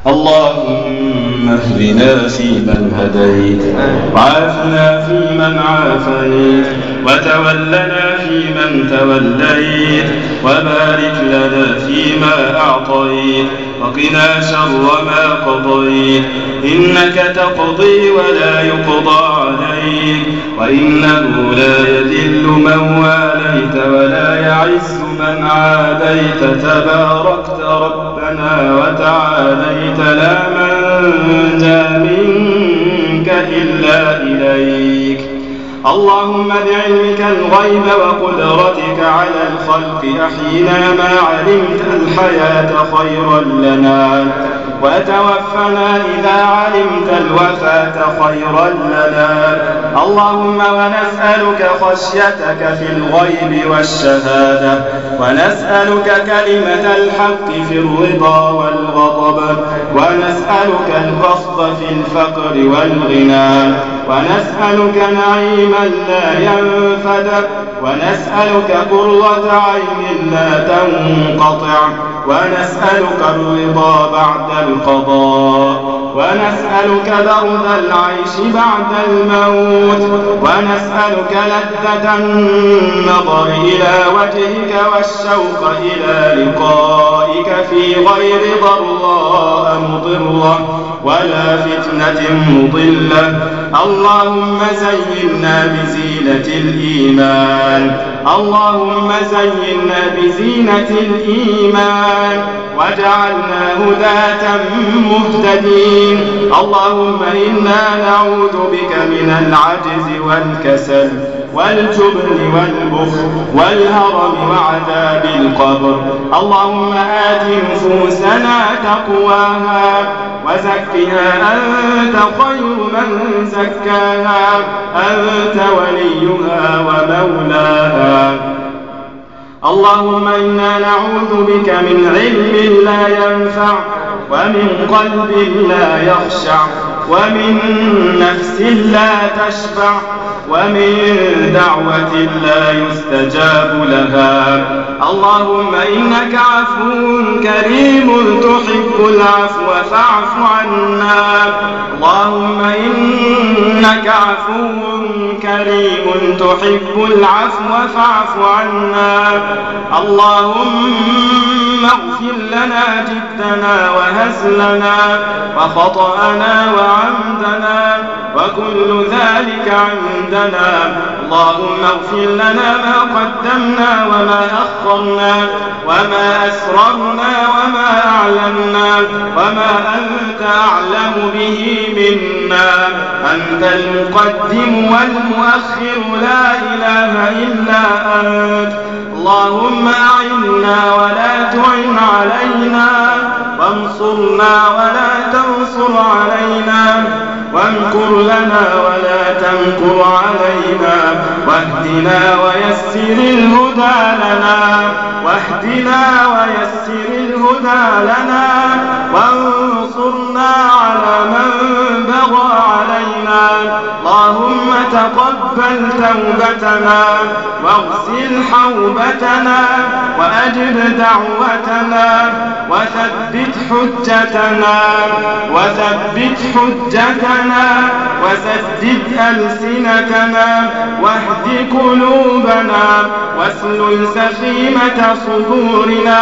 اللهم اهدنا فيمن هديت، وعافنا فيمن عافيت، وتولنا فيمن توليت، وبارك لنا فيما أعطيت، وقنا شر ما قضيت. إنك تقضي ولا يقضى عليك، وإنه لا يذل من واليت ولا يعز من عاديت. تباركت ربنا وتعاليت، لا منجا منك إلا إليك. اللهم بعلمك الغيب وقدرتك على الخلق أحينا ما علمت الحياة خيرا لنا، وتوفنا إذا علمت الوفاة خيرا لنا. اللهم ونسألك خشيتك في الغيب والشهادة، ونسألك كلمة الحق في الرضا والغضب، ونسألك القصد في الفقر والغنى، ونسألك نعيما لا ينفد، ونسألك قرة عين لا تنقطع، ونسألك الرضا بعد القضاء، ونسألك برد العيش بعد الموت، ونسألك لذة النظر إلى وجهك والشوق إلى لقائك في غير ضراء مضرة ولا فتنة مضلة. اللهم زينا بزينة الإيمان، اللهم زينا بزينة الإيمان، واجعلنا هداة مهتدين. اللهم إنا نعوذ بك من العجز والكسل والجبن والبخل والهرم وعذاب القبر. اللهم آت نفوسنا تقواها وزكها أنت خير من زكاها، أنت وليها ومولاها. اللهم إنا نعوذ بك من علم لا ينفع، ومن قلب لا يخشع، ومن نفس لا تشبع، ومن دعوة لا يستجاب لها. اللهم إنك عفو كريم تحب العفو فاعف عنا. اللهم إنك عفو كريم تحب العفو فاعف عنا. اللهم اغفر لنا جدنا وهزلنا وخطأنا وعمدنا، وكل ذلك عندنا. اللهم اغفر لنا ما قدمنا وما أخرنا وما أسررنا وما أعلنا وما أنت أعلم به منا. أنت المقدم والمؤخر، لا إله إلا أنت. اللهم أعنا ولا تعن علينا، وانصرنا ولا تنصر علينا، وامكر لنا ولا تمكر علينا، واهدنا ويسر الهدى لنا، واهدنا ويسر الهدى لنا، وانصرنا على من بغى علينا. اللهم تقبل توبتنا، واغسل حوبتنا، وأجب دعوتنا، وثبت حجتنا، وثبت حجتنا، وسدد ألسنتنا، واهد قلوبنا، واسلل سخيمة صدورنا.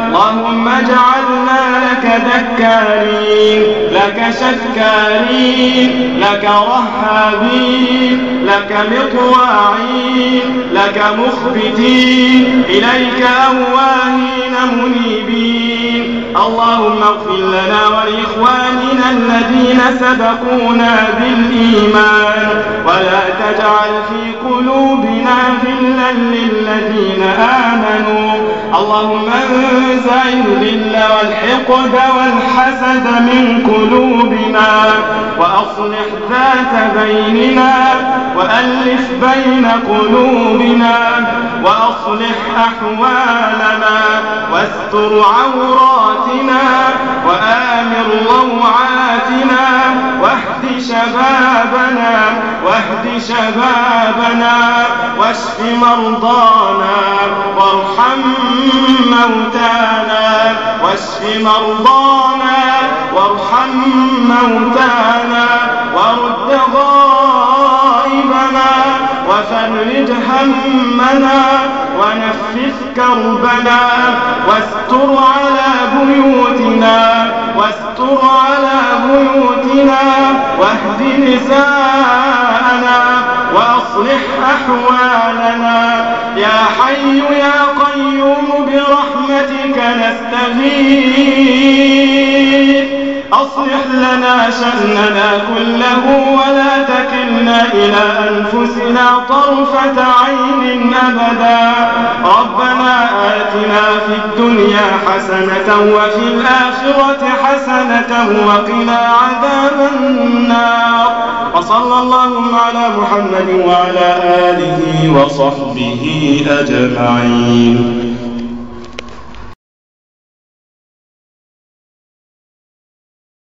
اللهم اجعلنا لك ذكارين، لك شكارين، لك رهابين، لك مطواعين، لك مخبتين، إليك أواهين منيبين. اللهم اغفر لنا ولإخواننا الذين سبقونا بالإيمان، ولا تجعل في قلوبنا غلا للذين آمنوا. اللهم انزع الغل والحقد والحسد من قلوبنا، وأصلح ذات بيننا، وألف بين قلوبنا، وأصلح أحوالنا، واستر عوراتنا، وآمن روعاتنا، واهد شبابنا، واهد شبابنا، واشف مرضانا، وارحم موتانا، واشف مرضانا، وارحم موتانا، ورد غائبنا، وفرج همنا، ونفس كربنا، واستر على بيوتنا، واستر على بيوتنا، واهد نساءنا، وأصلح أحوالنا. يا حي يا قيوم برحمتك نستغيث. أصلح لنا شأننا كله ولا تكلنا إلى أنفسنا طرفة عين أبدا. ربنا آتنا في الدنيا حسنة وفي الآخرة حسنة وقنا عذاب النار. وصلى اللهم على محمد وعلى آله وصحبه أجمعين.